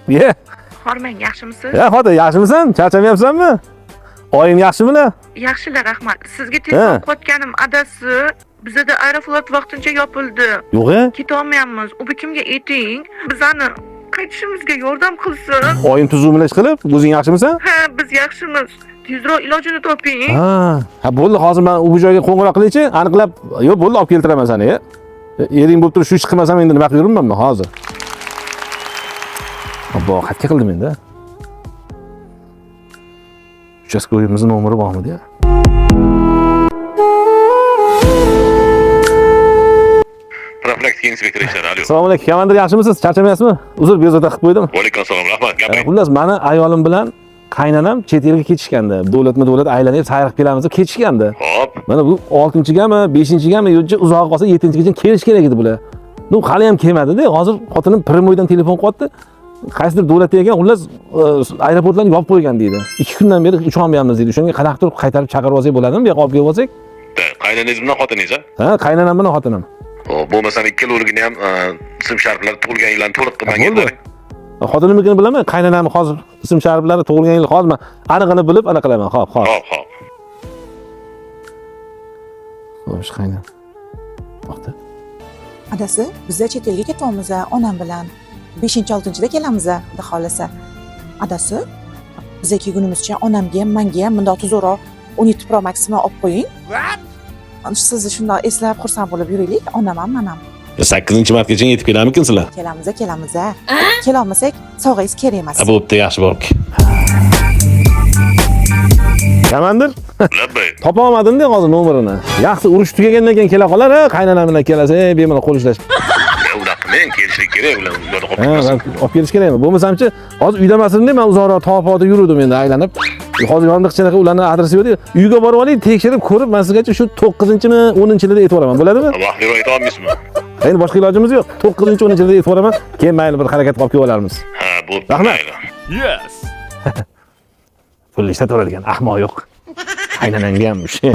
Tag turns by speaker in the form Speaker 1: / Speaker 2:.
Speaker 1: Ye.
Speaker 2: Hormang, yaxshimisiz?
Speaker 1: Ya xotin, yaxshimisan? Charchamayapsanmi? Oying yaxshimilar?
Speaker 2: Yaxshilar, rahmat. Sizga telefon
Speaker 1: Ha.
Speaker 2: qilayotganim adasi, bizada Aeroflot vaqtincha yopildi.
Speaker 1: Yo'q, e?
Speaker 2: Ketolmayapmiz. U kimga ayting, bizani qaytishimizga yordam qilsin.
Speaker 1: Oying tuzukmilar ish qilib, o'zing yaxshimisan?
Speaker 2: Ha, biz yaxshimiz. Tezroq ilojini toping.
Speaker 1: Ha, ha bo'ldi, hozir men u joyga qo'ng'iroq qilaychi, aniqlab, yo'q, bo'ldi, olib keltiraman seni, ya. Ering bo'lib turib shu ish qilmasam endi nima qilib yuribman men hozir? Obbo, xatga qildim endi. Uchastkoyimizni nomeri bormidi ya?
Speaker 3: Profilaktika inspektori ishlari. Alo.
Speaker 1: Assalomu alaykum, komandir, yaxshimisiz? Charchamayapsizmi? Uzr, bezovta qilib qo'ydim.
Speaker 3: Vaalaykum assalom, rahmat. Gapiring.
Speaker 1: Xullas, mani ayolim bilan qaynonam chet elga ketishgandi. Davlatma-davlat aylanib sayr qilib kelamiz deb ketishgandi.
Speaker 3: Hop.
Speaker 1: Mana bu 6-chigami, 5-chigami, yo'qchi uzoq qolsa 7-chigacha kelish kerak edi bular. Ну, hali ham kelmadi-da. Hozir xotinim primoydan telefon qilyapti. Qaysidir davlatda ekan, xullas aeroportlarni yopib qo'ygan deydi. 2 kundan beri ucholmayapmiz deydi. O'shanga qanaqa turib qaytarib chaqirib olsak bo'ladimi? Bu yoqqa olib kelib olsak?
Speaker 3: Qaynanangiz bilan xotiningiz, a?
Speaker 1: Ha, qaynonam bilan xotinim.
Speaker 3: Hop, bo'lmasam ikkalovligini ham ism shariflari, tug'ilgan yillarni to'liq qilib menga
Speaker 1: Bo'ldi.
Speaker 3: yuboring.
Speaker 1: Xotinimnikini bilaman, qaynonamni hozir ism shariflari, tug'ilgan yili hozir man anig'ini bilib anaqa qilaman. Xo'p, xo'p.
Speaker 3: Hop, hop.
Speaker 1: Xo'sh, qaynan. To'xta.
Speaker 4: Adasi, biza chet elga ketyapmiz onam bilan. 5-6-da kelamiz, xudo xohlasa. Adasi, biza kelgunimizcha onamga ham, manga ham bundoq tuzukroq 17 Pro Max'ni olib qo'ying. Sizni shundoq eslab xursand bo'lib yuraylik, onam ham, man ham.
Speaker 1: 8-martgacha yetib kelarmikin sizlar?
Speaker 4: Kelamiz, kelamiz. Kelolmasak, sovg'angiz kerak emas.
Speaker 1: Bo'pti, yaxshi bo'pti. Komandir,
Speaker 3: Labbay.
Speaker 1: topa olmadim-da hozir nomerini. Yaxshi, urush tugagandan keyin kela qolar, ha, qaynonam bilan kelasa, ey, bemalol qo'l ishlash.
Speaker 3: Ya, unaqa qilmang, kelishlik kerak ular. Ularni qolib
Speaker 1: Ha,
Speaker 3: ketmasin.
Speaker 1: olib kelish kerakmi? Bo'lmasamchi, hozir uyda emasimda, men uzoqroq tog' yuruvdim endi aylanib. Hozir yonida anaqa ularni adresi yo'q. Uyga borib olay, tekshirib ko'rib, men sizgacha shu 9-chimi, 10-chilida aytib yuboraman. Bo'ladimi?
Speaker 3: Vaqtliroq ayta olmaysizmi?
Speaker 1: Endi boshqa ilojimiz yo'q. 9-10-chilida aytib yuboraman. Keyin mayli bir harakat qilib kelib olarmiz.
Speaker 3: Ha, bo'pti.
Speaker 1: Rahmat.
Speaker 3: Mayli.
Speaker 1: Pul ishlataveradigan ahmoq yo'q. Qaynonangga ham o'sha.